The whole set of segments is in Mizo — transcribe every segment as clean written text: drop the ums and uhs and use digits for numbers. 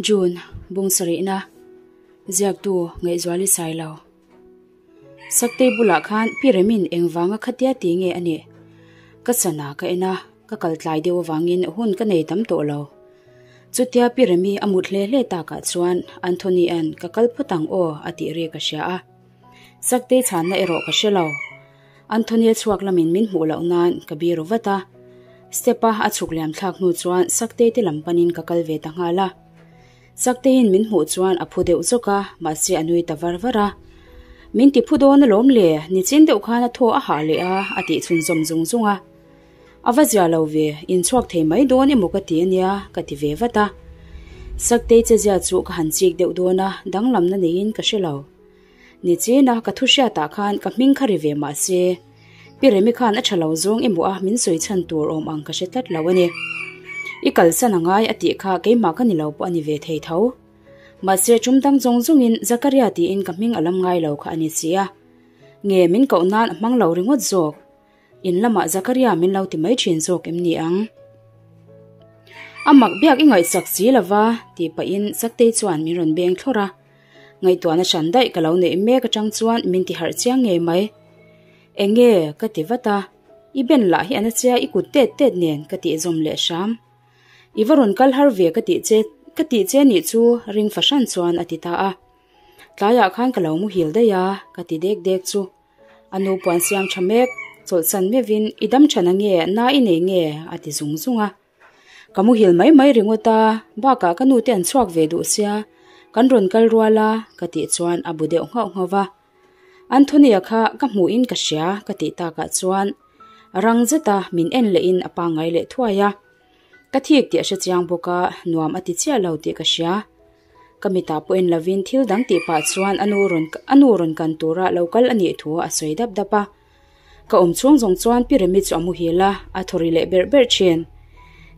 June, Bung sarihna, Ziaktu Ngaihzuali Sailo. Saktei bulah khan Pi Remin engvanga khatia ti nge a nih? Ka sana ka en a, ka kal tlai deuh avangin hun ka nei tam tawh lo. Chutia Pi Remi a mut hle hle takah chuan Anthony-a'n ka kal phawt ang aw a tih ri ka hria a. Saktei chhanna erawh ka hre lo. Anthony-a chhuak lamin min hmuh loh nan ka biru vat a. Step-a a chhuk liam thlak hnu chuan Saktei te lam panin ka kal ve ta nghal a. Sakteiin min hmuh chuan a phu deuh zawk a, mahse a nui ta var var a. Min ti phu dawn alawm le, nichin deuh khan a thaw a hah leh a, a tih chhunzawm zung zung a. A va zia lo ve, inchhuak thei mai dawn emaw ka ti ania, ka ti ve vat a. Saktei che zia chu ka han chik deuh dawn a, danglamna neiin ka hre lo. Nichina ka thu hriatah khan ka hming kha ri ve mah se, Pi Remi khan a tha lo zawng emaw a min sawi chhan tur awm ang ka hre tlat lo a ni. I kalsan a ngai a tih kha keimah ka ni lo pawh a ni ve thei tho. Mahse tum dang zawng zawngin Zakaria tiin ka hming a lam ngai lo kha a ni si a. Nge min koh nan a hmang lo ringawt zawk. In lamah Zakaria min lo ti mai thin zawk em ni ang? A mak biak i ngaihsak si lova tih pahin Saktei chuan min rawn beng thlawrh a. Ngaihtuahna hran daih ka lo neih mek atang chuan min ti harh chiang ngei mai. Eng nge? ka ti vat a, I ben lah hi a na chia i kut tet tet nen ka tih zawm leh hram. I va rawn kal har ve ka tih che ka tih che nih chu ring fahran chuan a ti ta a. Tlaiah khan ka lo muhil daih a ka ti dek dek chu. A nu puan siam tha mek, chawlhsan meuhin i dam than ange, na i nei nge? a ti zung zung a. Ka muhil mai mai ringawt a, bakah ka nu te an chhuak ve duh sia, kan rawn kal rual a, ka tih chuan a bu deuh nghauh nghauh va. Anthony-a kha ka hmuhin ka hria ka tih takah chuan rang zeta min en lehin a pangngai leh thuai a. Ka thik tih a hre chiang bawk a, nuam a ti chiah lo tih ka hria. Ka mitah pawh en lovin thil dang tih pah chuan a nu rawn a nu rawn kan tura lo kal a nih thu a sawi dap dap a. Ka awm chhung zawng chuan Pi Remi chu a muhil a, a thaw ri leh berh berh thin.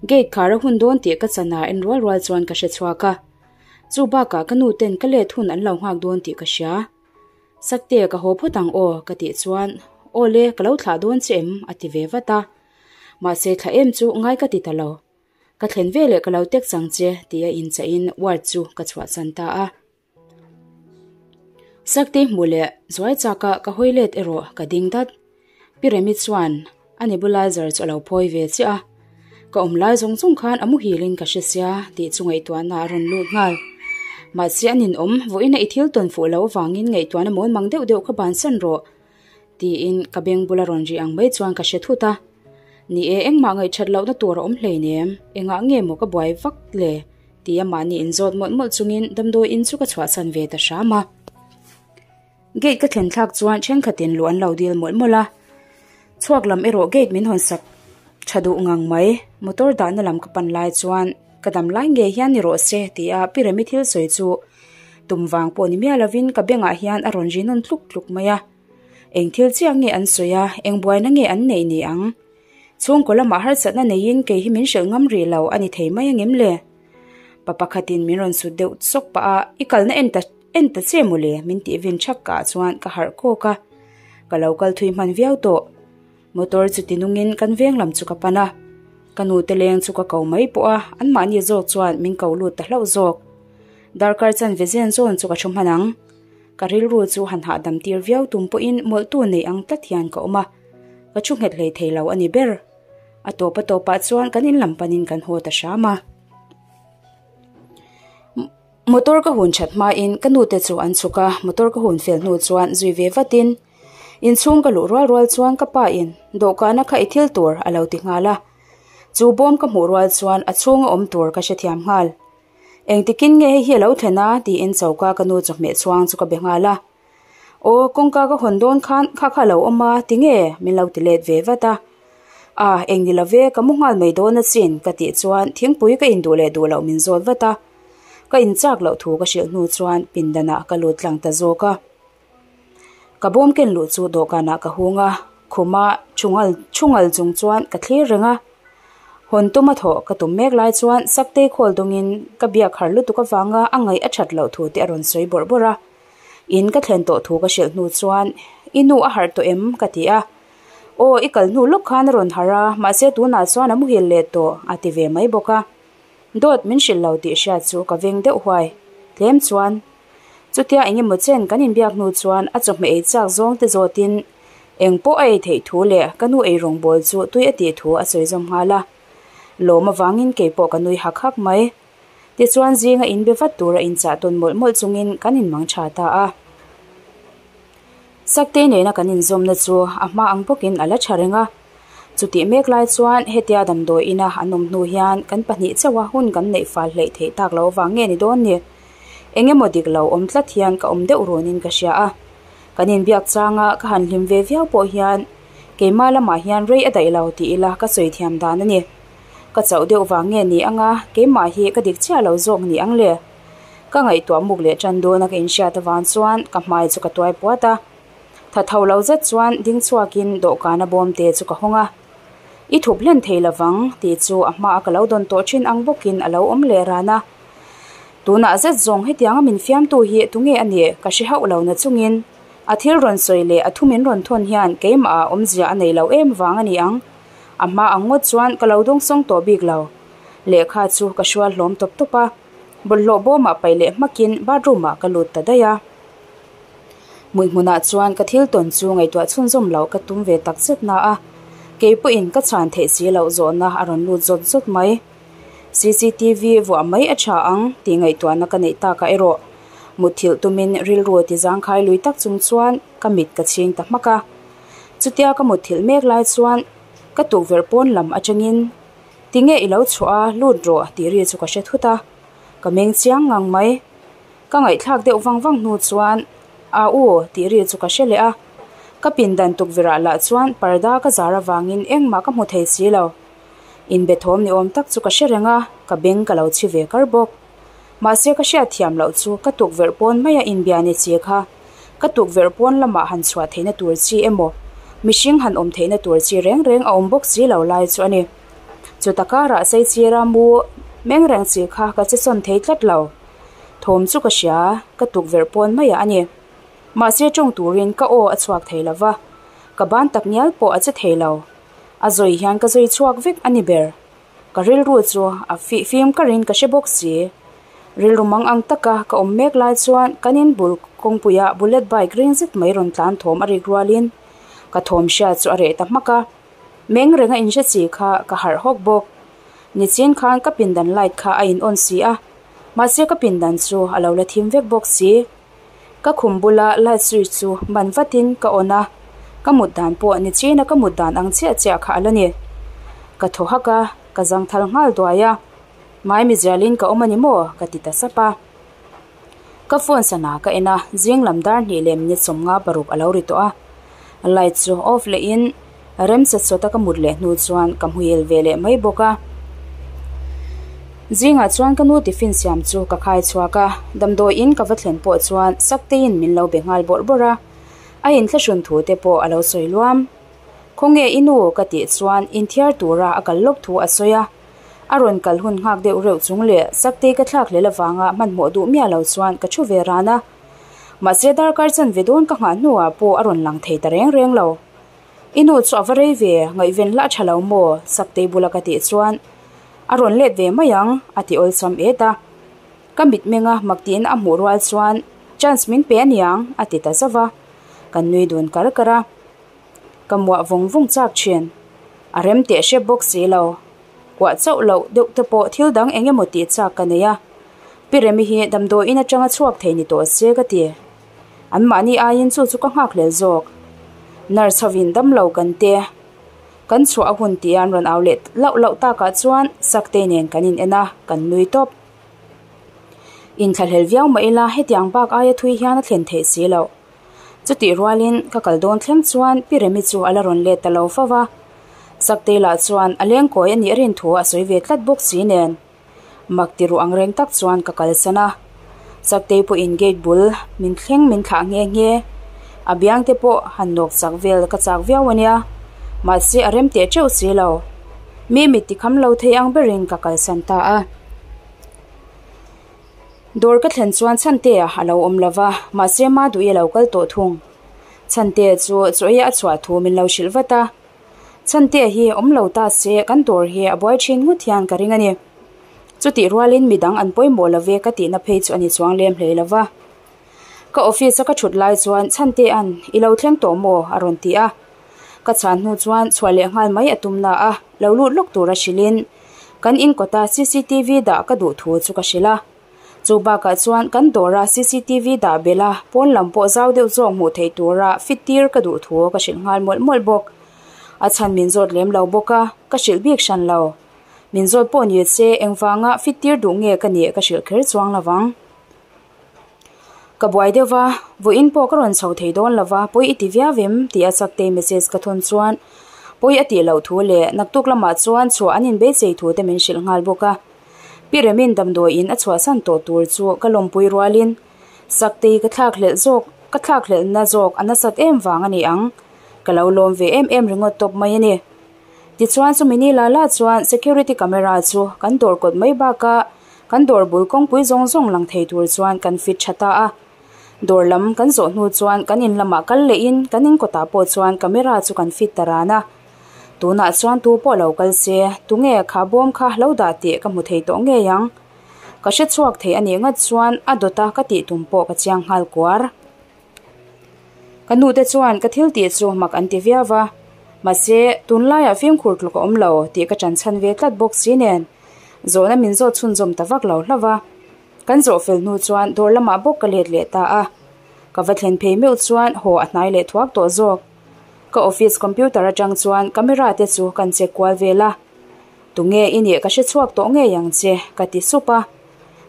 Gate khar a hun dawn tih ka chana en rual rual chuan ka hre chhuak a. Chu bakah ka nu ten ka let hun an lo nghak dawn tih ka hria. Sakte ka haw phawt ang aw ka tih chuan Aw le ka lo thlah dawn che em a ti ve vat a. Mahse thla em chu ngai ka ti ta lo. Ka thlen veleh ka lo tek chang che tih a inchah in ward chu ka chhuahsan ta a. Sakte hmuh leh zuai chaka ka hawi let erawh ka ding dat. Pi Remi chuan a nebulizer chu a lo phawi ve chiah a, ka awm lai zawng zawng khan a muhil in ka hre sia tih chu ngaihtuahna a rawn lut nghal. Mahse a ninawm, vawiina i thil tawn fuh loh avangin ngaihtuahna mawn mang deuh deuh kha bansan rawh tiin ka beng bula rawn ri ang mai chuan ka hre thut a. Ni e, engmah ngaihthat lohna tur a awm hleinem, engah nge maw ka buai vak le? Ti a mahni inzawt mawlh mawlh chungin damdawi in chu ka chhuahsan ve ta hram a. Gate ka thlen thlak chuan thenkhatin luh an lo dil mawlh mawlh a. Chhuak lam erawh gate min hawn sak tha duh ngang mai. Motor dahna lam ka pan lai chuan ka dam lai ngei hian ni rawh se ti a Pi Remi thil sawi chu tum vang pawh ni miah lovin ka bengah hian a rawn ri nawn tluk tluk mai a. Eng thil chiah nge an sawi a, eng buaina nge an neih ni ang? Chhungkaw lamah harsatna neiin kei hi min hrilh ngam rih lo a ni thei mai angem le? Pa pakhatin min rawn sut deuh sawk pah a, i kalna en ta en ta che maw le? min tih vin thak kah chuan ka harh kawk a, ka lo kal thui hman viau tawh. Motor chu ti nungin kan veng lam chu ka pan a, ka nu te leng chu ka ko mai pawh a, anmahni zawk chuan min ko lut ta hlauh zawk. Darkar chanve zen zawn chu ka thu hman ang. Ka rilru chu han hahdam tir viau tum pawhin mawlhtu nei ang tlat hian ka awm a, ka thu nghet hlei thei lo a ni ber. A tawp a tawpah chuan kan in lam panin kan haw ta hram a. Motor ka hun that hmain ka nute chu an chhuk a, motor ka hun fel hnu chuan zui ve vatin inchhung ka luh rual rual chuan ka pa in dawhkana kha i thil tur a lo ti nghal a. Chu bawm ka hmuh rual chuan a chhunga awm tur ka hrethiam nghal. Engtikin nge hei hi a lo thlen a? tiin choka ka nu chawhmeh chhuang chu ka be nghal a. Aw, kawngka ka hawn dawn khan kha kha a lo awm a, tinge? min lo ti let ve vat a. A, eng ni lo ve, ka mu nghal mai dawn asin ka tih chuan thingpui ka induh leh duh loh min zawt vat a. Ka inchak loh thu ka hrilh hnu chuan pindanah ka lut tlang ta zawk a. Ka bawm ken luh chu dawhkanah ka hung a, khuma chungal chungal chung chuan ka thlir reng a. Hawn tuma thawh ka tum mek lai chuan Saktei khawl dawngin ka biak har lutuk avanga a ngaih a that loh thu te a rawn sawi bawrh bawrh a. In ka thlen tawh thu ka hrilh hnu chuan i nu a harh tawh em? ka ti a. Aw i kal hnu lawk khan a rawn harh a, mahse tunah chuan a muhil leh tawh a ti ve mai bawk a. Dawt min hrilh lo tih hriat chu ka veng deuh huai. Tlem chuan chutia eng emaw chen kan inbiak hnu chuan a chawhmeh ei chak zawng te zawtin eng pawh a ei theih thu leh ka nu ei rawngbawl chu tui a tih thu a sawi zawm nghal a. Lawm avangin kei pawh ka nui hak hak mai. Tichuan zinga inbe vat tura inchah tawn mawlh mawlh chungin kan inmang tha ta a. Saktei nena kan inzawmna chu a hma ang bawkin a la tha reng a. Chutih mek lai chuan hetia damdawi ina an awm hnu hian kan pahnih chauha hun kan neih fal hleih theih tak lo avang nge ni dawn ni? Eng emaw dik lo awm tlat hian ka awm deuh runin ka hria a. Kan inbiak changa ka han hlim ve viau pawh hian keimah lamah hian rei a daih lo tih ila ka sawi thiam dan a ni. Ka chauh deuh vang nge ni anga keimah hi ka dik chiah lo zawk ni ang le? Ka ngaihtuah muk leh tan dawna ka inhriat avang chuan ka hmai chu ka tuai puat a. Tha tho lo zet chuan ding chhuakin dawhkana bawm te chu ka hawng a. I thup hlen thei lovang tih chu a hmaa ka lo dawn tawh thin ang bawkin a lo awm leh ran a. Tunah zet zawng hetianga min fiamtu hi tunge a nih ka hre hauh lo na chungin a thil rawn sawi leh a thu min rawn thawn hian keimahah awmzia a nei lo em vang a ni ang. A hma ang ngawt chuan ka lo dawngsawng tawh bik lo. Lehkha chu ka hrual hlawm tawp tawp a. Bawlhhlawh bawmah paih leh hmakin bathroom ah ka lut ta daih a. Hmuihmunah chuan ka thil tawn chu ngaihtuah chhunzawm loh ka tum ve tak zet na a, kei pawhin ka chhan theih si loh zawhna a rawn lut zawt zawt mai. Cctv vuah mai a tha ang tih ngaihtuahna ka neih takah erawh mutthilh tumin rilru ti zangkhai lui tak chung chuan ka mit ka chhing ta hmak a. Chutia ka mutthilh mek lai chuan ka tukverh pawn lam atangin Tinge i lo chhuah a, lut rawh tih ri chu ka hre thut a, ka meng chiang ngang mai. Ka ngaihthlak deuh vang vang hnu chuan A u tih ri chu ka hre leh a, ka pindan tukverh ah lah chuan parda ka zar avangin engmah ka hmu thei si lo. Inbe thawm ni awm tak chu ka hre reng a, ka beng ka lo chhi ve kar bawk. Mahse ka hriat thiam loh chu ka tukverh pawn maia inbia ni che kha ka tukverh pawn lamah han chhuah theihna tur chi emaw mihring han awm theihna tur chi reng reng a awm bawk si lo lai chu a ni. Chuta karah Saichira mu meng reng chi kha ka che sawn thei tlat lo. Thawm chu ka hria, ka tukverh pawn maiah a ni. Mahse tawng turin ka aw a chhuak thei lo va, ka ban tak ngial pawh a che thei lo. A zawi hian ka zawi chhuak vek a ni ber. Ka rilru chu a fih fim karin ka hre bawk si. Rilru mang ang taka ka awm mek lai chuan kan in bul kawngpuiah bullet bike ring zet mai rawn tlan thawm a rik rualin ka thawm hriat chu a reh ta hmak a. Meng renga inhre chi kha ka harh hawk bawk. Nichin khan ka pindan light kha a in on si a, mahse ka pindan chu a lo la thim vek bawk si. Ka khum bula light switch chu ban vatin ka on a, ka mut dan pawh nichina ka mut dan ang chiah chiah kha a la ni. Ka thaw hak a, ka zangthal nghal duai a, Maimi zialin ka awm a ni maw? ka ti ta sap a. Ka phone sana ka en a, zing lam dar hnih leh minute 56 a lo ri tawh a. Light chu off lehin rem sat sawta ka mut leh hnu chuan ka hmuhil ve leh mai bawk a. Zingah chuan ka nu tiffin siam chu ka khai chhuak a, damdawi in ka va thlen pawh chuan Sakteiin min lo be nghal bawrh bawrh a, a inthlahrun thu te pawh a lo sawi luam. Khawnge i nu? ka tih chuan inthiar tura a kal lawk thu a sawi a. A rawn kal hun nghak deuh reuh chung leh Saktei ka thlak hlel avanga hmanhmawh duh miah lo chuan ka thu ve ran a. Mahse darkar chanve dawn ka nghah hnuah pawh a rawn lang thei ta reng reng lo. I nu chu a va rei ve, ngaihven lah a tha lo maw? Saktei bula ka tih chuan a rawn let ve mai ang a ti awlsam et a. Ka mitmenga mak tiin a hmuh rual chuan chance min pe aniang a ti ta zauh a. Kan nui dun kar kar a. Ka muah vawng vawng chak thin. A rem teh hrep bawk si lo. Kuah chauh loh deuh te pawh thil dang eng emaw tih chak ka nei a. Pi Remi hi damdawiin atanga chhuak thei ni tawh se ka ti. Anmahni aiin chu chu ka nghak hlel zawk. Nurse hovin damlo kan te. Kan chhuah a hun tih an rawn au leh lauh lauh takah chuan Saktei nen kan in en a, kan nui tawp. Inthlahlel viau mah ila hetiang bak aia thui hian a thlen theih si loh. Chutih rualin ka kal dawn thleng chuan Pi Remi chu a la rawn let ta lo fo va. Saktei lah chuan a lengkawi a nih rin thu a sawi ve tlat bawk si nen. Mak ti ruh ang reng tak chuan ka kalsan a. Saktei pawhin gate bul min thleng min thlah nghe nghe. A biang te pawh han nawk chak vel ka chak viau a nia. Mahse a rem teh teuh si lo. Mi mit ti kham lo thei ang berin ka kalsan ta a. Dawr ka thlen chuan Chhantea a lo awm lo va, mahse Maduhi a lo kal tawh thung. Chhantea chu chaw ei a chhuah thu min lo hrilh vat a. Chhantea hi awm lo ta se kan dawr hi a buai thin ngawt hian ka ring a ni. Chutih rualin midang an pawimawh lo ve ka tihna phei chu a ni chuang lem hlei lo va. Ka office a ka thut lai chuan Chhantea'n I lo thleng tawh maw? a rawn ti a. Ka chhan hnu chuan chhuah leh nghal mai a tum na a, lo lut lawk tura hrilhin kan in kawta cctv dah ka duh thu chu ka hrilh a. Chu bakah chuan kan dawra cctv dah belh a, pawn lam pawh zau deuh zawk hmuh theih tura fit tir ka duh thu ka hrilh nghal mawlh mawlh bawk. A chhan min zawt lem lo bawk a, ka hrilh bik hran lo. Min zawt pawh ni se engvanga fit tir duh nge ka nih ka hrilh kher chuang lo vang. Ka buai deuh va, vawiin pawh ka rawn chho thei dawn lo va, pawi i ti viau em? tih a Saktei message ka thawn chuan pawi a tih loh thu leh naktuk lamah chuan chhuah an inbeisei thu te min hrilh nghal bawk a. Pi Remin damdawiin a chhuahsan tawh tur chu ka lawmpui rualin Saktei ka thlakhlelh zawk ka thlakhlelhna zawk a nasat em vang a ni ang, ka lo lawm ve em em ringawt tawp mai a ni. Tichuan chumi ni la la chuan security camera chu kan dawr kawt mai bakah kan dawr bul kawngpui zawng zawng lang thei tur chuan kan fit tha ta a. Dawr lam kan zawh hnu chuan kan in lamah kal lehin kan in kawtah pawh chuan camera chu kan fit ta ran a. Tunah chuan tu pawh lo kal se, tunge kha bawm kha lo dah tih ka hmu thei tawh ngei ang. Ka hre chhuak thei a nih ngat chuan a dawta ka tih tum pawh ka chiang nghal kuar. Ka nute chuan ka thil tih chu mak an ti viau va, mahse tunlaiah fimkhur tluk a awm lo tih ka ṭan chhan ve tlat bawk si nen zawhna min zawt chhunzawm ta vak lo hlauh va. Kan zawh fel hnu chuan dawr lamah bawk ka let leh ta a, ka va thlen phei meuh chuan haw a hnai leh thuak tawh zawk. Ka office computer aṭang chuan camera te chu kan check kual vel a, Tunge i nih ka hre chhuak tawh ngei ang che, ka ti sup a.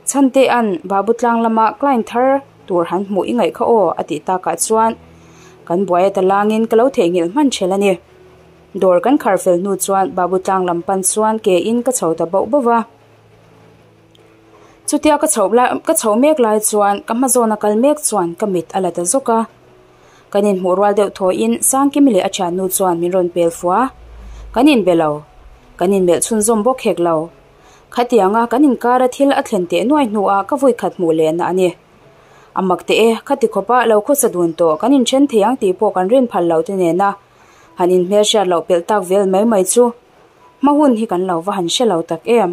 Chhantea'n Babu tlang lama client thar tur han hmuh i ngaih kha aw a tih takah chuan kan buai ata langin ka lo theihnghilh hman ṭhel a ni. Dawr kan khar fel hnu chuan Babu tlang lam pan chuan ke in ka chho ta bauh bauh va. Chutia ka chhoh lai ka chhoh mek lai chuan ka hma zawna kal mek chuan ka mit a la ta zawk a. Kan inhmuh rual deuh thawhin Sangkimi leh a thiannu chuan min rawn pel fua. Kan inbe lo. Kan inmelh chhunzawm bawk hek lo. Khatianga kan inkara thil a thlen teh nuai hnuah ka vui khat hmuh lehna a ni. A mak teh e, khati khawpa lo khawsa dun tawh kan inthen thei ang tih pawh kan rin phal lo te nena han inhmelhriat loh pelh tak vel mai mai chu hma hun hi kan lo va han hre lo tak em.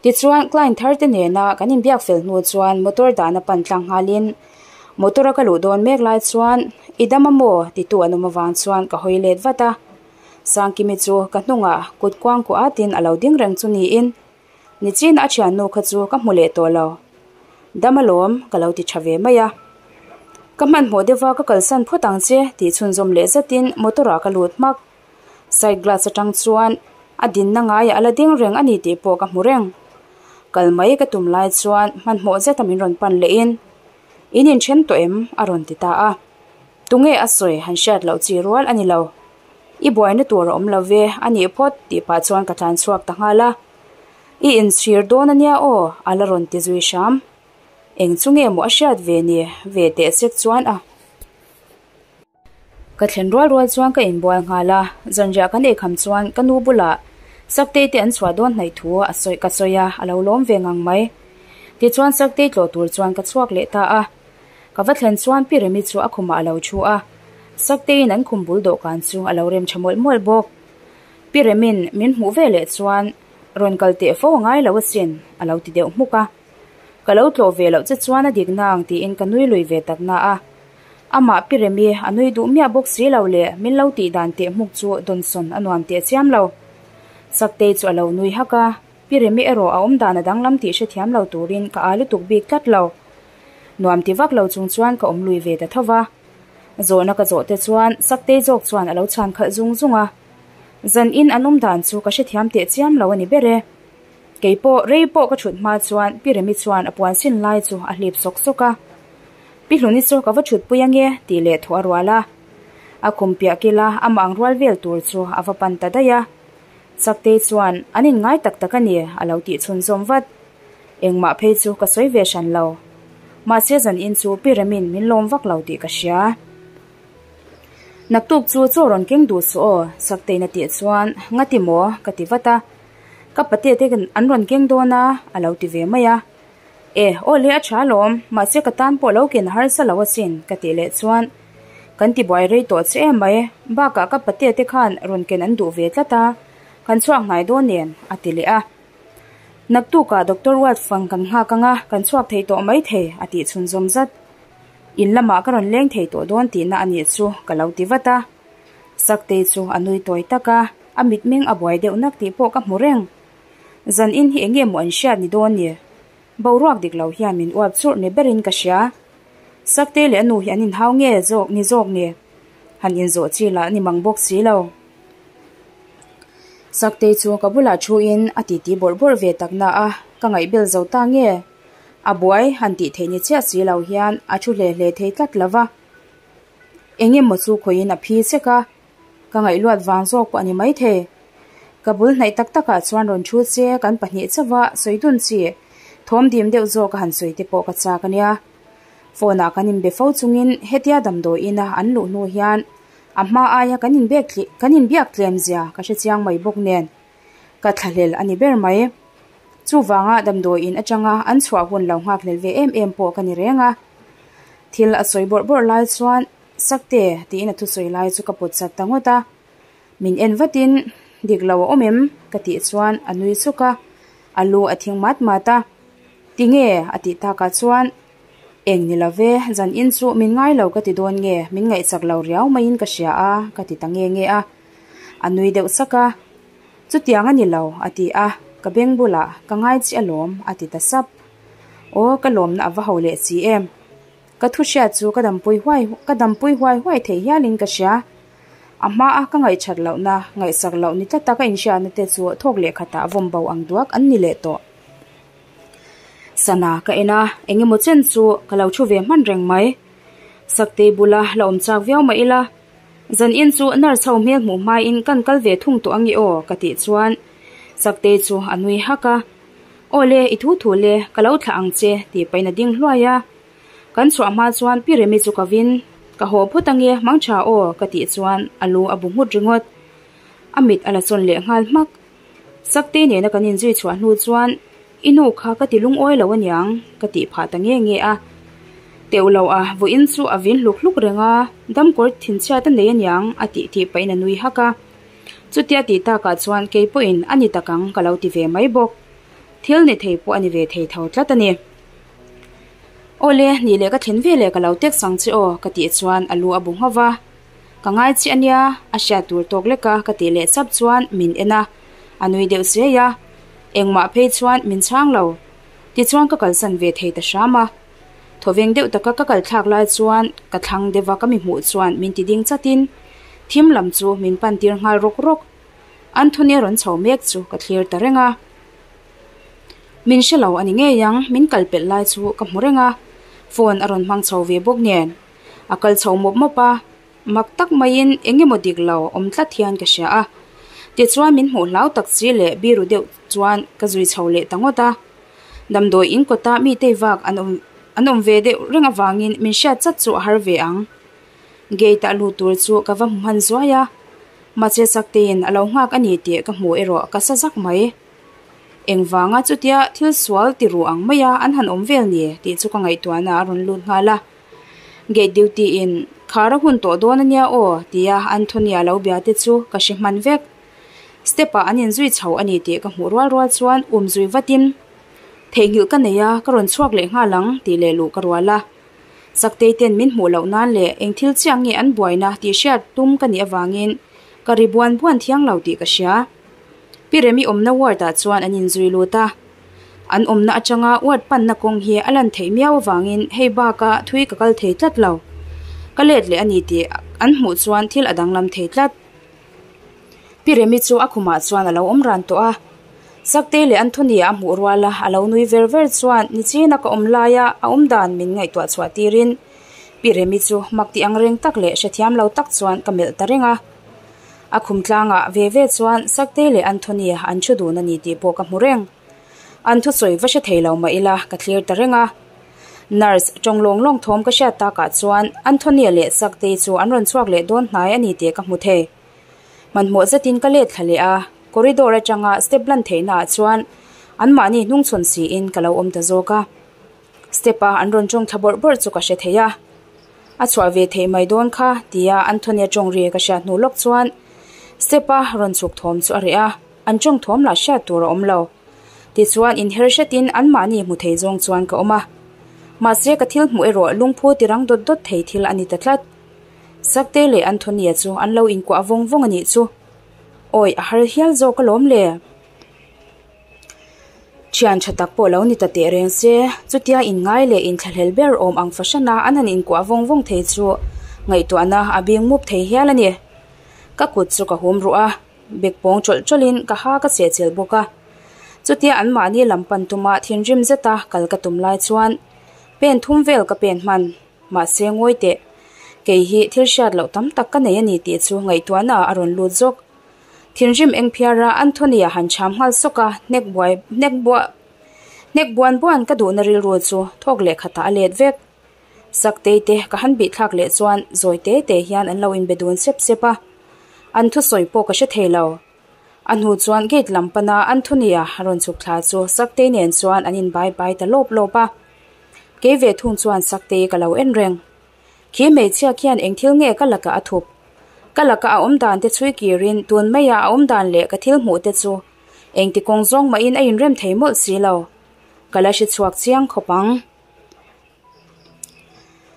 Tichuan client thar te nena kan inbiak fel hnu chuan motor dahna pan tlang nghalin motor a ka luh dawn mek lai chuan i dam a maw titu an awm avang chuan ka hawi let vat a. Sangkimi chu ka hnungah kut kuang kuah atin a lo ding reng chu niin nichin a thiannu kha chu ka hmu leh tawh lo. Dam alawm ka lo ti tha ve mai a. Ka hmanhmawh deuha ka kalsan phawt ang che tih chhunzawm leh zatin motor ah ka lut hmak. Side glass atang chuan a dinna ngaiah a la ding reng a ni tih pawh ka hmu reng. Kal mai ka tum lai chuan hmanhmawh zeta min rawn pan lehin In inthen tawh em? a rawn ti ta a. Tunge a sawi han hriat loh chi rual a ni lo. I buaina tur a awm lo ve a nih phawt tih pah chuan ka tlan chhuak ta nghal a. I inchhir dawn a nia aw a la rawn ti zui hram. Eng chu nge maw a hriat ve ni ve teh sek chuan a. Ka thlen rual rual chuan ka inbual nghal a, zanriah kan eikham chuan ka nu bulah Saktei te an chhuah dawn hnaih thu a sawi ka sawi a, a lo lawm ve ngang mai. Tichuan Saktei tlawh tur chuan ka chhuak leh ta a. Ka va thlen chuan Pi Remi chu a khumah a lo thu a, Sakteiin an khum bul dawhkan chu a lo rem tha mawlh mawlh bawk. Pi Remi'n min hmuh ve leh chuan rawn kal teh fo a ngai lo asin a lo ti deuh hmuk a. Ka lo tlawh ve loh che chuan a dik nang tiin ka nui lui ve tak na a. Amah Pi Remi a nui duh miah bawk si lo leh min lo tih dan teh hmuk chu dawnsawn a nuam teh chiam lo. Saktei chu a lo nui hak a, Pi Remi erawh a awm dan a danglam tih hrethiam lo turin ka aa lutuk bik tlat lo. Nuam ti vak lo chung chuan ka awm lui ve ta tho va. Zawhna ka zawh te chuan Saktei zawk chuan a lo chhan khalh zung zung a. Zan in an awm dan chu ka hrethiam teh chiam lo a ni ber e. Kei pawh rei pawh ka thut hma chuan Pi Remi chuan a puan sin lai chu a hlip sawk sawk a. Pi Hluni chu ka va thut pui ange tih leh thuah a rual a. A khum piah kila amah ang rual vel tur chu a va pan ta daih a. Saktei chuan an inngai tak tak a ni a lo tih chhunzawm vat. Engmah phei chu ka sawi ve hran lo. Mahse zan in chu Pi Remin min lawm vak lo tih ka hria. Naktuk chu chaw rawn keng duh suh aw, Saktei na tih chuan ngati maw ka ti vat a. Ka pate te an rawn keng dawn a, a lo ti ve mai a. E, aw le a tha alawm, mahse ka tan pawh lo ken a harsa lo asin ka tih leh chuan kan ti buai rei tawh che em mai, bakah ka pate te khan rawn ken an duh ve tlat a, kan chhuak hnai dawn nen a ti leh a. Naktukah Doctor Ruatfang kan nghak anga kan chhuak thei tawh mai thei a tih chhunzawm zat. In lamah ka rawn leng thei tawh dawn tihna a nih chu ka lo ti vat a. Saktei chu a nui tawi tak a, a mitmeng a buai deuh nak tih pawh ka hmu reng. Zan in hi enge maw an hriat ni dawn ni? Boruak dik lo hian min uap churh ni berin ka hria. Saktei leh a nu hi an inhau nge zawk ni zawk ni? Han inzawh chi lah ni mang bawk si lo. Saktei chu ka bulah thu in a titi bawrh bawrh ve tak na a, ka ngaihbel zo ta nge? A buai han tih theih ni chiah si lo hian a thu hle hle thei tlat lo va. Eng emaw chu khawihin a phi chek a, ka ngaihluat vang zawk pawh a ni maithei. Ka bul hnaih tak takah chuan rawn thu che kan pahnih chauha sawi dun chi thawm dim deuh zawk a han sawi te pawh ka chak a nia. Phone ah kan inbe fo chungin hetia damdawi ina an luh hnu hian a hma aia kan inbek kan inbiak tlem zia ka hre chiang mai bawk nen ka thlahlel a ni ber mai. Chuvanga damdawi in atanga an chhuah hun lo nghakhlel ve em em pawh ka ni reng a. Thil a sawi bawrh bawrh lai chuan Sakte tiin a thusawi lai chu ka pawt chat ta ngawt a. Min en vatin dik lo a awm em? ka tih chuan a nui chuk a, a lu a thing mat mat a. Tinge? a tih takah chuan Eng ni lo ve, zan in chu min ngai lo ka ti dawn nge, min ngaihchak lo riau maiin ka hria a, ka ti ta nge nge a. A nui deuh sak a, Chutiang a ni lo, a ti a, ka beng bulah ka ngai chi alawm, a ti ta sap. Aw, ka lawmna a va ho leh si em. Ka thu hriat chu ka dampui huai ka dampui huai huai thei hialin ka hria. A hmaa ka ngaihchat lohna, ngaihsak loh ni tlata ka inhriatna te chu thawk leh khatah vawm bo ang duak an ni leh tawh. Sana ka en a, eng emaw chen chu ka lo thu ve hman reng mai. Saktei bula la awm chak viau mah ila, zan in chu nurse ho hmel hmuh hmaiin kan kal ve thung tawh ange aw ka tih chuan Saktei chu a nui hak a. Aw le, i thu thu le, ka lo thlah ang che tih pahin a ding hluai a. Kan chhuah hma chuan Pi Remi chu ka vin, ka haw phawt ange hmang tha aw ka tih chuan a lu a bu nghut ringawt. A mit a la sawn leh nghal hmak. Saktei nena kan inzui chhuah hnu chuan i nu kha ka ti lungawi lo aniang ka tih phah ta nge nge a. Teuh lo a, vawiin chu a vin hluk hluk reng a, damkawr thinchhiat a nei aniang a tih tih pahin a nui hak a. Chutia tih takah chuan kei pawhin a ni tak ang ka lo ti ve mai bawk. Thil ni thei pawh a ni ve thei tho tlat a ni. Awle, nih leh ka thlen ve leh ka lo text ang che aw ka tih chuan a lu a bu nghauh va. Ka ngai chiah ania, a hriat tur tawk lek a ka tih leh chap chuan min en a, a nui deuh chiai a. Engmah phei chuan min chhang lo. Tichuan ka kalsan ve thei ta hram a. Thawveng deuh taka ka kal thlak lai chuan ka thlang deuh a ka mi hmuh chuan min ti ding chatin thim lam chu min pan tir nghal rawk rawk. Anthony a rawn chho mek chu ka thlir ta reng a. Min hre lo a ni ngei ang, min kal pelh lai chu ka hmu reng a. Phone a rawn hmang chho ve bawk nen. A kal chho mawp mawp a, mak tak maiin eng emaw dik lo awm tlat hian ka hria a. Tichuan min hmuh hlau tak chi leh biru deuh chuan ka zui chho leh ta ngawt a. Damdawi in kawta mi tei vak an awm an awm ve deuh reng avangin min hriat chat chu a har ve ang. Gate a lut tur chu ka va hmu hman zuai a, mahse Sakteiin a lo nghak a ni tih ka hmu erawh ka sa zak mai. Engvanga chutia thil sual ti ru ang maia an han awm vel ni tih chu ka ngaihtuahna a rawn lut nghal a. Gate duty in khar a hun tawh dawn ania aw tia Anthony a lo bia te chu ka hre hman vek. Step ah an inzui chho a ni tih ka hmuh rual rual chuan um zui vatin theihnghilh ka nei a ka rawn chhuak leh nghal ang tih leh luh ka rual a. Saktei ten min hmuh loh nan leh eng thil chiah nge an buaina tih hriat tum ka nih avangin ka ri buan buan thiang lo tih ka hria. Pi Remi awmna ward ah chuan an inzui lut a. An awmna atanga ward panna kawng hi a lan theih miau avangin hei baka thui ka kal thei tlat lo. Ka let leh a ni tih an hmuh chuan thil a danglam thei tlat. Pi Remi chu a khumah chuan a lo awm ran tawh a. Saktei leh Anthony a hmuh rual a, a lo nui ver ver chuan nichina ka awm laia a awm dan min ngaihtuah chhuah tirin Pi Remi chu mak tih ang reng tak leh hrethiam lo tak chuan ka melh ta reng a. A khum tlangah ve ve chuan Saktei leh Anthony an thu dun a ni tih pawh ka hmu reng. An thusawi va hre thei lo mah ila ka thlir ta reng a. Nurse tawng lawng lawng thawm ka hriat takah chuan Anthony leh Saktei chu an rawn chhuak leh dawn hnai a ni tih ka hmu thei. Hmanhmawh zetin ka let thla leh a, corridor atanga step lan theihna ah chuan anmahni hnungchhawn siin ka lo awm ta zawk a. Step a an rawn tawng thla bawrh bawrh chu ka hre thei a. A chhuah ve theih mai dawn kha tia Anthony tawng ri ka hriat hnu lawk chuan step a rawn chhuk thawm chu a reh a, an tawng thawm lah hriat tur a awm lo. Tichuan inher hretin anmahni hmu thei zawng chuan ka awm a. Mahse ka thil hmuh erawh lungphu tirang dawt dawt thei thil a ni ta tlat. Saktei leh Anthony-a chu an lo inkuah vawng vawng a nih chu. Awi a har hial zawk alawm le. Thian tha tak pawh lo ni ta teh reng se, chutia inngai leh inthlahlel ber awm ang fahrana an han inkuah vawng vawng thei chu ngaihtuahna a bing mup thei hial a ni. Ka kut chu ka hum ruh a, bek pawng tawlh tawlhin ka ha ka chehchel bawk a. Chutia anmahni lam pan tuma thinrim zeta kal ka tum lai chuan pen thum vel ka pen hman. Mahse ngawi teh, kei hi thil hriat loh tam tak ka nei a ni tih chu ngaihtuahna ah a rawn lut zawk. Thinrim eng phiara Anthony-a han chham nghal sawk a, hnek buai hnek buah hnek buan buan ka duhna rilru chu thawk leh khatah a let vek. Saktei te ka han bih thlak leh chuan zawi te te hian an lo inbe dun sep sep a, an thusawi pawh ka hre thei lo. A hnu chuan gate lam pana Anthony-a rawn chhuk thla chu Saktei nen chuan an inbai bai ta lawp lawp a. Kei ve thung chuan Saktei ka lo en reng. Khi hmeichhia khian eng thil nge ka lakah a thup? Ka laka a awm dan te chhui kirin tun maia a awm dan leh ka thil hmuh te chu engti kawng zawng mahin a inrem thei mawlh si lo. Ka la hre chhuak chiang khawp ang.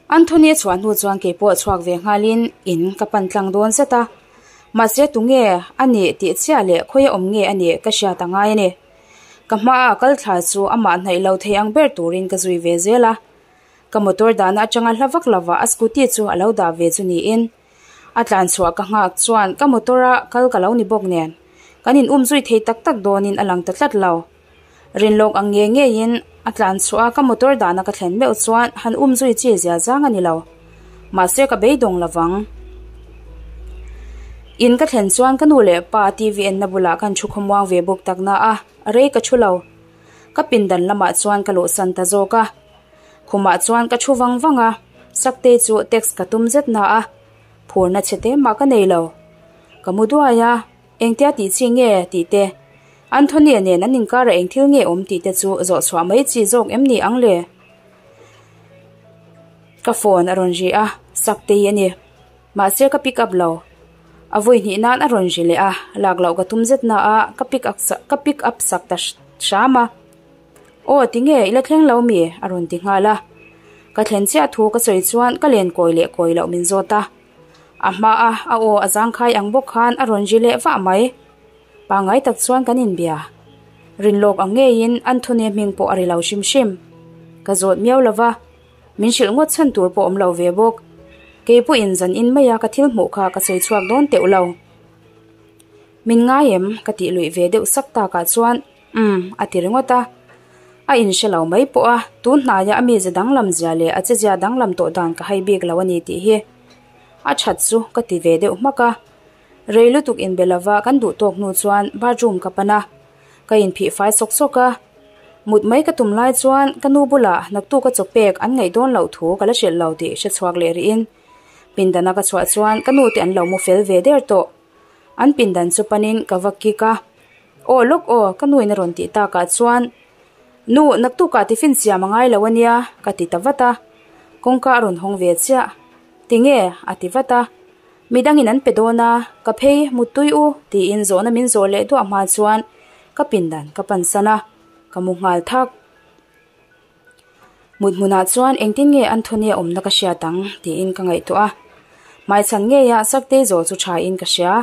Anthony a chhuah hnu chuan kei pawh chhuak ve nghalin in ka pan tlang dawn zet a. Mahse tunge a nih tih chiah leh khawi a awm nge a nih ka hriat a ngai a ni. Ka hmaah kal thla chu amah hnaih lo thei ang ber turin ka zui ve zel a. Ka motor dahna atanga hla vak lova a scooty chu a lo dah ve chu niin a tlan chhuah ka nghak chuan ka motor a kal ka lo ni bawk nen kan in um zui thei tak tak dawnin a lang ta tlat lo. Rinlawk ang ngei ngeiin a tlan chhuah a ka motor dahna ka thlen meuh chuan han um zui chi zia zang a ni lo. Mahse ka beidawng lovang. In ka thlen chuan ka nu leh pa TV enna bulah kan thu khawmuang ve bawk tak na a, rei ka thu lo. Ka pindan lamah chuan ka luhsan ta zawk a. Khumah chuan ka thu vang vang a, Saktei chu text ka tum zet na a, phurna chhe te mah ka nei lo. Ka mu duai a, engtia tih chi nge tih te, Anthony-a nen an inkarah eng thil nge awm tih te chu zawh chhuah mai chi zawk em ni ang le? Ka phone a rawn ri a, Saktei a ni. Mahse ka pick up lo. A vawi hnih nan a rawn ri leh a, lak loh ka tum zet na a, ka pick up ka pick up sak ta hram a. Aw tinge i la thleng lo mi? a rawn ti nghal a. Ka thlen chiah thu ka sawi chuan ka len kawi leh kawi loh min zawt a. A hma a a aw a zangkhai ang bawk khan a rawn ri leh vah mai. Pangngai tak chuan kan inbia. Rinlawk ang ngeiin Anthony hming pawh a ri lo hrim hrim. Ka zawt miau lova, min hrilh ngawt chhan tur pawh awm lo ve bawk. Kei pawhin zan in maia ka thil hmuh kha ka sawi chhuak dawn teuh lo. Min ngai em? ka tih luih ve deuh sak takah chuan Umm, a ti ringawt a. A inhre lo mai pawh a, tun hnaia a mize danglam zia leh a chezia danglam tawh dan ka hai bik lo a ni tih hi. A that chu ka ti ve deuh hmak a. Rei lutuk inbe lova kan duh tawk hnu chuan bathroom ka pan a, ka inphih fai sawk sawk a. Mut mai ka tum lai chuan ka nu bulah naktuk a chaw pek an ngaih dawn loh thu ka la hrilh lo tih hre chhuak leh rihin pindana ka chhuah chuan ka nu te an lo mu fel ve der tawh. An pindan chu panin ka va kik a, Aw lawk aw, ka nuin a rawn tih takah chuan, Nu, naktukah tiffin siam a ngai lo a nia, ka ti ta vat a. Kawngka a rawn hawng ve chiah. Tinge? a ti vat a. Midangin an pe dawn a, ka phei, muttui u, tiin zawhna min zawh leh duah hma chuan ka pindan ka pansan a, ka mu nghal thak. Mut hmunah chuan engtin nge Anthony a awmna ka hriat ang tiin ka ngaihtuah a. Hmaichhan ngeia Saktei zawl chu thain ka hria.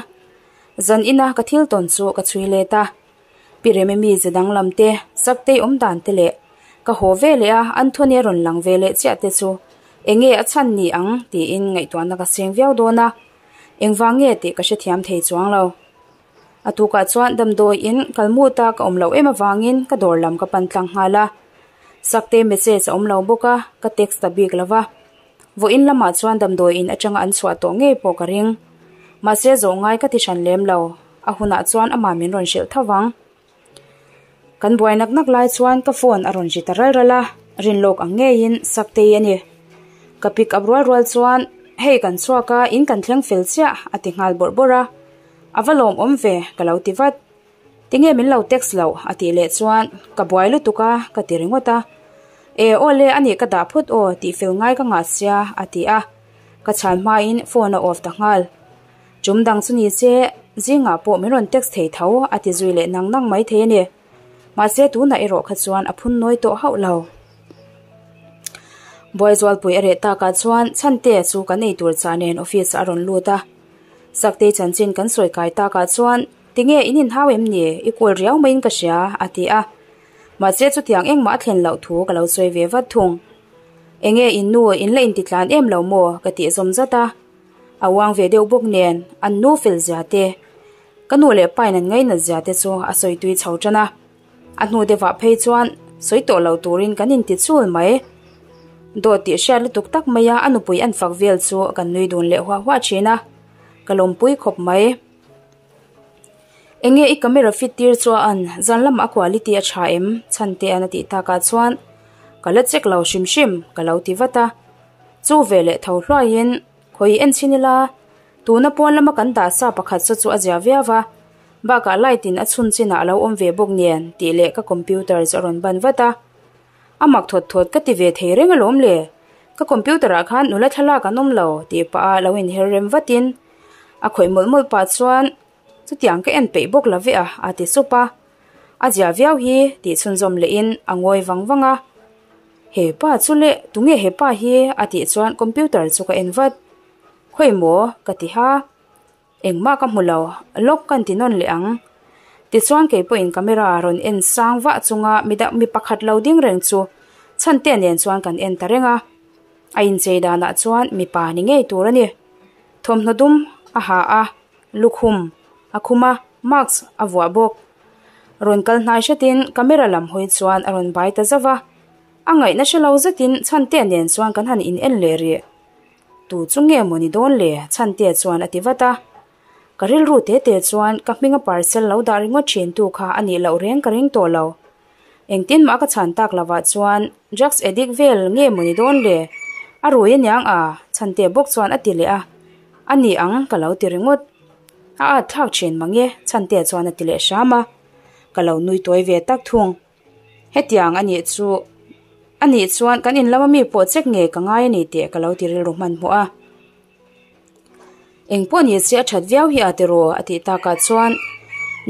Zan ina ka thil tawn chu ka chhui let a. Pi Remi mize danglam te, Saktei awm dan te leh ka haw ve leh a Anthony a rawn lang ve leh chiah te chu enge a chhan ni ang tiin ngaihtuahna ka seng viau dawn a. Engvang nge tih ka hrethiam thei chuang lo. A tukah chuan damdawi in kalmut a ka awm loh em avangin ka dawr lam ka pan tlang nghal a. Sakte message a awm lo bawk a, ka text ta bik lo va. Vawiin lamah chuan damdawi in atanga an chhuah tawh ngei pawh ka ring. Mahse zawh ngai ka ti hran lem lo, a hunah chuan amah min rawn hrilh tho vang. Kan buai nak nak lai chuan ka phone a rawn ri ta ral ral a, rinlawk ang ngeiin Saktei a ni. Ka pick up rual rual chuan hei kan chhuak a, in kan thleng fel chiah a ti nghal bawrh bawrh a. A va lawm awm ve ka lo ti vat. Tinge min lo text loh a tih leh chuan ka buai lutuk a ka ti ringawt a. E aw le a nih ka dah phawt aw tih fel ngai ka ngah sia a ti a. Ka chhan hmain phone a off ta nghal. Chum dang chu ni se zingah pawh min rawn text thei tho a ti zui leh nang nang mai thei a ni. Mahse tunah erawh kha chuan a phun nawi tawh hauh lo. Buaizualpui a reh takah chuan Chhantea chu kan ei tur chah nen office ah a rawn lut a. Saktei chanchin kan sawi kai takah chuan Tinge in inhau em ni? I kawl riau maiin ka hria a ti a. Mahse chutiang engmah a thlen loh thu ka lo sawi ve vat thung. Enge in nu in la intitlan em lo maw? ka tih zawm zat a. A uang ve deuh bawk nen an nu fel zia te, ka nu leh pa in an ngainat zia te chu a sawi tui chho tan a. A hnu deuhah phei chuan sawi tawh lo turin kan inti chul mai. Dawt tih hriat lutuk tak maia a nupui an fak vel chu kan nui dun leh huah huah thin a, ka lawmpui khawp mai. Enge i camera fit tir chuan zan lamah a quality a tha em? Chhantea'n a tih takah chuan ka la check lo hrim hrim ka lo ti vat a. Chu veleh tho hluaiin khawi en chhin ila tuna pawn lama kan dah sa pakhat saw chu a zia viau va, bakah light in a chhun chinah a lo awm ve bawk nen tih leh ka computer chu a rawn ban vat a. A mak thawt thawt ka ti ve thei reng alawm le, ka computer ah khan nula thlalak an awm lo tih pah a lo inher rem vatin a khawih mawlh mawlh pah chuan chutiang ka en peih bawk la ve a a ti sup a. A zia viau hi tih chhunzawm lehin a ngawi vang vang a. He pa chu leh tunge he pa hi a tih chuan computer chu ka en vat. Khawi maw ka ti ha. Engmah ka hmu lo, lawk ka inti nawn leh ang. Tichuan kei pawhin camera rawn en sang vah chunga mi pakhat lo ding reng chu Chhantea nen chuan kan en ta reng a. A inchei danah chuan mipa ni ngei tur a ni. Thawmhnaw dum a ha a, lukhum a khum a, mask a vuah bawk. Rawn kal hnai hretin camera lam hawi chuan a rawn bai ta zauh a. A ngaihna hre lo zetin Chhantea nen chuan kan han in en leh rih. Tu chu nge maw ni dawn le? Chhantea chuan a ti vat a. Ka rilru te te chuan ka hminga parcel lo dah ringawt thin tu kha a nih loh reng ka ring tawh lo. Engtin mah ka chhan tak lovah chuan drugs addict vel nge maw ni dawn le? A rui aniang a, Chhantea bawk chuan a ti leh a. A ni ang ka lo ti ringawt. A at thlak thin mange Chhantea chuan a ti leh hram a. Ka lo nui tawi ve tak thung. Hetiang a nih chu a nih chuan kan in lama mi pawh check nge ka ngai a ni tih ka lo ti rilru hmanhmawh a. Eng pawh ni se a that viau hi a tiraw a tih takah chuan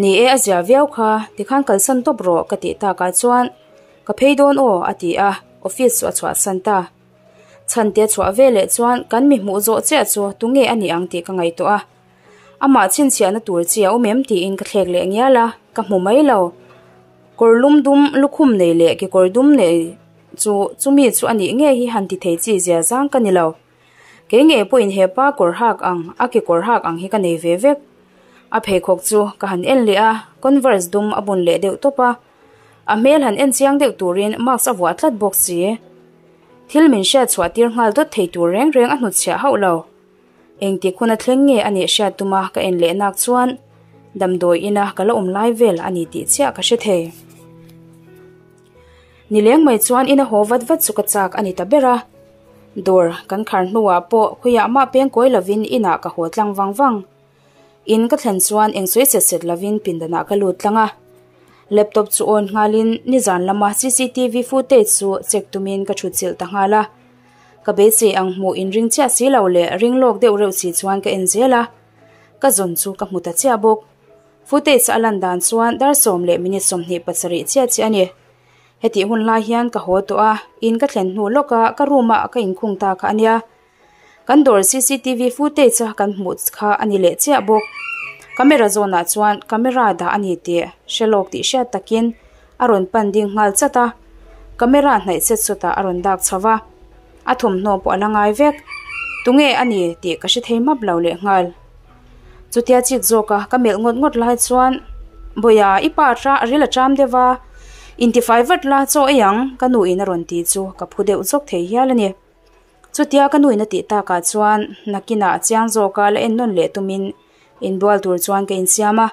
ni e a zia viau kha tikhan kalsan tawp rawh ka tih takah chuan ka phei dawn aw a ti a office chu a chhuahsan ta. Chhante chhuah veleh chuan kan mi hmuh zawh chiah chu tunge a nih ang tih ka ngaihtuah a. Amah chhinchhiahna tur chi a awm em tiin ka thlek leh ngial a, ka hmu mai lo. Kawr lum dum lukhum nei leh kekawr dum nei chu chumi chu a nih ngei hi han ti thei chi zia zang ka ni lo. Kei ngei pawhin hepa kawr hak ang a kekawr hak ang hi ka nei ve vek. A pheikhawk chu ka han en leh a, converse dum a bun leh deuh tawp a. A hmel han en chiang deuh turin mask a vuah tlat bawk si. Thil min hriat chhuah tir nghal dawt thei tur reng reng a hnutchhiah hauh lo. Engtik hun a thleng nge a nih hriat tuma ka en leh nak chuan damdawi ina ka la awm lai vel a ni tih chiah ka hre thei. Nileng mai chuan ina haw vat vat chu ka chak a ni ta ber a. Dawr kan khar hnuah pawh khawiah mah peng kawi lovin inah ka haw tlang vang vang. In ka thlen chuan eng sawi set set lovin pindanah ka lut tlang a. Laptop chu on nghalin nizan lama cctv footage chu check tumin ka thutchilh ta nghal a. Ka beisei ang hmuh inring chiah si lo leh ring lawk deuh reuh si chuan ka en zel a, ka zawn chu ka hmu ta chiah bawk. Footage a lan dan chuan dar sawm leh minute 27 chiah chiah a ni. Hetih hun lai hian ka haw tawh a, in ka thlen hnu lawka ka room ah ka inkhung ta kha a nia. Kan dawr cctv footage a kan hmuh kha a ni leh chiah bawk. Camera zawnah chuan camera dah a ni tih hre lawk tih hriat takin a rawn pan ding nghal chat a, camera hnaih chet chutah a rawn dak chho va, a thawmhnaw pawh a la ngai vek. Tunge a ni tih ka hre thei map lo leh nghal. Chutia chik zawka ka melh ngawt ngawt lai chuan Bawiha i pa a ril a ṭam deuh va, intifai vat la chaw ei ang ka nuin a rawn ti chu ka phu deuh zawk thei hial a ni. Chutia ka nuin a tih takah chuan nakinah a chiang zawka la en nawn leh tumin inbual tur chuan ka insiam a.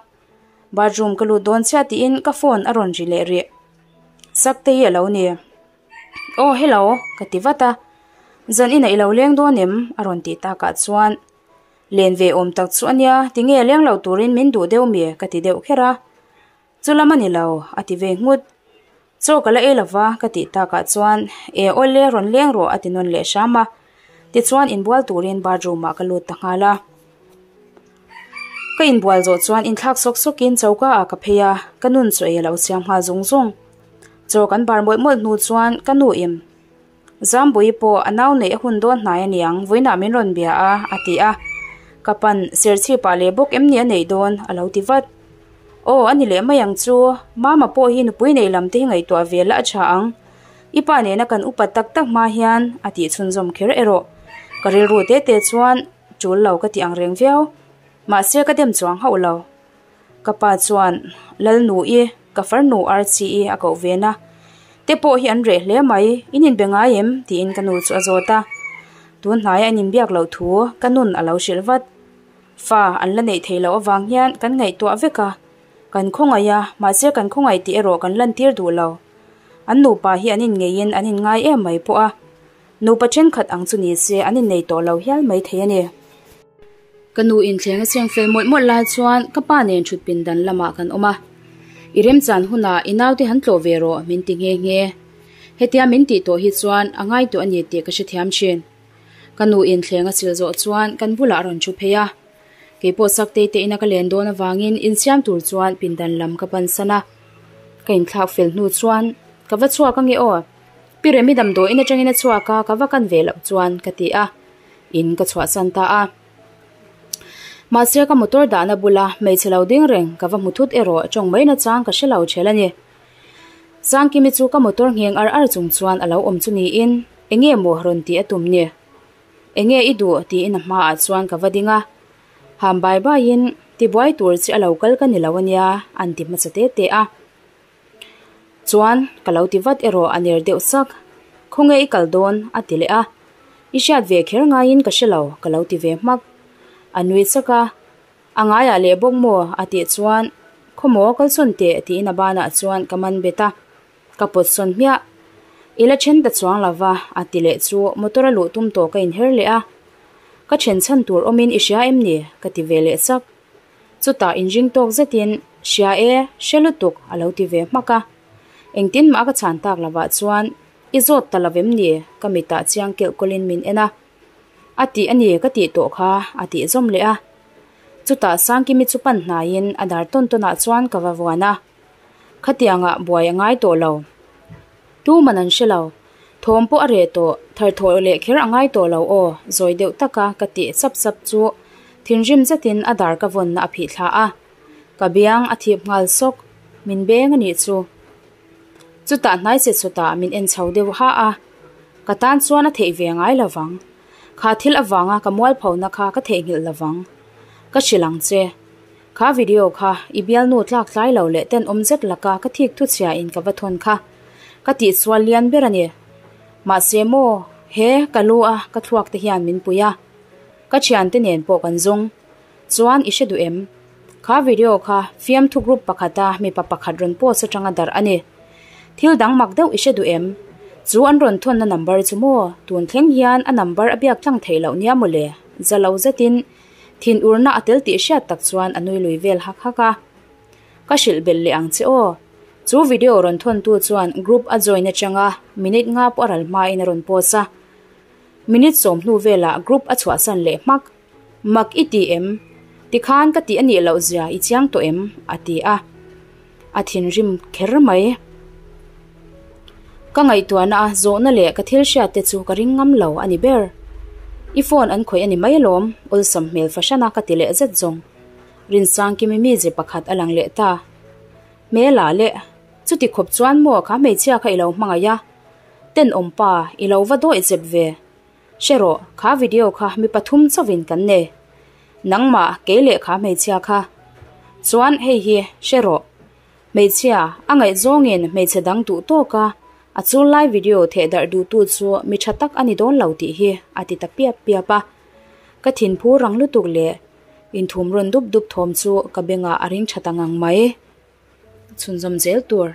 Bathroom ka lut dawn chiah tiin ka phone a rawn ri leh rih. Saktei a lo ni. Aw hello ka ti vat a. Zan inah i lo leng dawn em? a rawn tih takah chuan len ve awm tak chu a nia tinge leng lo turin min duh deuh mi ka ti deuh kher a. Chu lam a ni lo a ti ve nghut. Chaw ka la ei lova ka tih takah chuan e awle rawn leng rawh a ti nawn leh hram a. Tichuan inbual turin bathroom ah ka lut ta nghal a. Ka inbual zawh chuan inthlak sawk sawkin choka ah ka phei a, ka nun chu ei a lo siam nghal zung zung. Chaw kan bar mawlh mawlh hnu chuan ka nu im Zambuii pawh a nau neih a hun dawn hnai a niang, vawiinah min rawn bia a, a ti a. Ka pan Serchhipah leh bawk em ni a neih dawn? a lo ti vat. Aw, a ni leh mai ang chu, Mama pawh hi nupui neih lam te hi ngaihtuah ve la a tha ang. I pa nena kan upat tak tak hma hian a tih chhunzawm kher erawh. Ka rilru te te chuan tul lo ka ti ang reng viau. Mahse ka dem chuang hauh lo. Ka pa chuan Lalnu-i, ka farnu Archie-i a koh ve na. Te pawh hi an reh hle mai, in inbe ngai em? tiin ka nu chu a zawt a. Tun hnaia an inbiak loh thu ka nun a lo hrilh vat. Fa an la neih theih loh avang hian kan ngaihtuah vek a, kan khawngaih a, mahse kan khawngaih tih erawh kan lantir duh lo. An nupa hi an inngeiin an inngai em mai pawh a, nupa thenkhat ang chu ni se an innei tawh lo hial mai thei a ni. Ka nu inthleng a cheng fel mawlh mawlh lai chuan ka pa nen thut pindan lamah kan awm a, I remchan hunah i naute han tlawh ve rawh min ti nghe nghe. Hetia min tih tawh hi chuan a ngai tawh a ni tih ka hrethiam thin. Ka nu inthleng a sil zawh chuan kan bulah a rawn thu phei a. Keipawh Saktei te ina ka len dawn avangin insiam tur chuan pindan lam ka pansan a. Ka inthlak fel hnu chuan ka va chhuak ange aw. Pi Remi damdawiin atangin a chhuak a, ka va kan ve loh chuan ka ti a. In ka chhuahsan ta a. Mahse ka motor dahna bula hmeichhe lo ding reng ka va hmu thut erawh tawng mai nachang ka hre lo ṭhel a ni. Sangkimi chu ka motor ngheng ar ar chung chuan a lo awm chu niin enge maw rawn tih a tum ni? Enge i duh? tiin a hmaah chuan ka va ding a. Ham bai baiin tibuai tur che a lo kal ka ni lo ania an ti hmasa te te a. Chuan ka lo ti vat erawh a ner deuh sak. Khawnge i kal dawn? a ti leh a. I hriat ve kher ngaiin ka hre lo ka lo ti ve hmak. A nui sak a. A ngaiah leh bawk maw? a tih chuan Khawmaw kalsawn teh tiin a banah chuan ka man bet a. Ka pawt sawn hmiah. I la then ta chuang lo va, a ti leh chu motor a luh tum tawh ka inher leh a. Ka then chhan tur awmin i hria em ni? ka ti ve leh chak. Chutah inring tawk zetin, Hria e, hre lutuk, a lo ti ve hmak a. Engtin mah ka chhan tak lovah chuan, I zawt ta lo vem ni? ka mitah chiang kelh kawlhin min en a. A tih a ni ka tih tawh kha, a tih zawm leh a. Chutah Sangkimi chu pan hnaiin a dar tawn tawnah chuan ka va vuan a. Khatiangah buai a ngai tawh lo. Tuman an hre lo. Thawm pawh a reh tawh, tharthawh leh kher a ngai tawh lo aw, zawi deuh taka ka tih sap sap chu thinrim zetin a dar ka vawnna a phih thla a. Ka biang a thip nghal sawk, min beng a nih chu. Chutah hnai che chawtah min en chho deuh ha a, ka tan chuan a theih ve ngai lo vang. Kha thil avanga ka mualphona kha ka theihnghilh lo vang. Ka hrilh ang che. Kha video kha i bialnu tlak tlai lo leh tenawm zet laka ka thik thu chhia in ka va thawn kha ka tihsual lian ber a ni. Mahse maw, he ka lu a ka thluak te hian min pui a, ka thiante nen pawh kan zawng. Chuan i hre duh em? Kha video kha fiamthu group pakhata mipa pakhat rawn post atanga darh a ni. Thil dang mak deuh i hre duh em? Chu an rawn thawnna number chu maw, tun thleng hian a number a biak tlang theih loh nia mawle, za lo zetin Thin urna a tel tih hriat tak chuan a nui lui vel hak hak a. Ka hrilh belh leh ang che aw. Chu video rawn thawntu chuan group a join atanga minute nga pawh a ral hmain a rawn post a. Minute sawm hnu velah group a chhuahsan leh hmak. Mak i ti em? Tikhan ka tih a nih loh zia i chiang tawh em? a ti a. A thinrim kher mai. Ka ngaihtuahna a zawhna leh ka thil hriat te chu ka ring ngam lo a ni ber. I phone an khawih a ni mai alawm, awlsam hmel fahran a ka ti leh zet zawng. Rinsangkimi mize pakhat a lang leh ta. Hmela leh, chuti khawp chuan maw kha hmeichhia kha i lo hmangaih a? Tenawm pa, i lo va dawih zep ve. Hre rawh, kha video kha mi pathum chauhin kan nei. Nangmah, kei leh kha hmeichhia kha. Chuan hei hi, hre rawh. Hmeichhia, a ngaihzawngin hmeichhe dang duh tawk a, a chul lai video theh darh duhtu chu mi tha tak a ni dawn lo tih hi a ti ta piap piap a. Ka thinphu rang lutuk leh inthum rawn dup dup thawm chu ka bengah a ring tha ta ngang mai. Chhunzawm zel tur.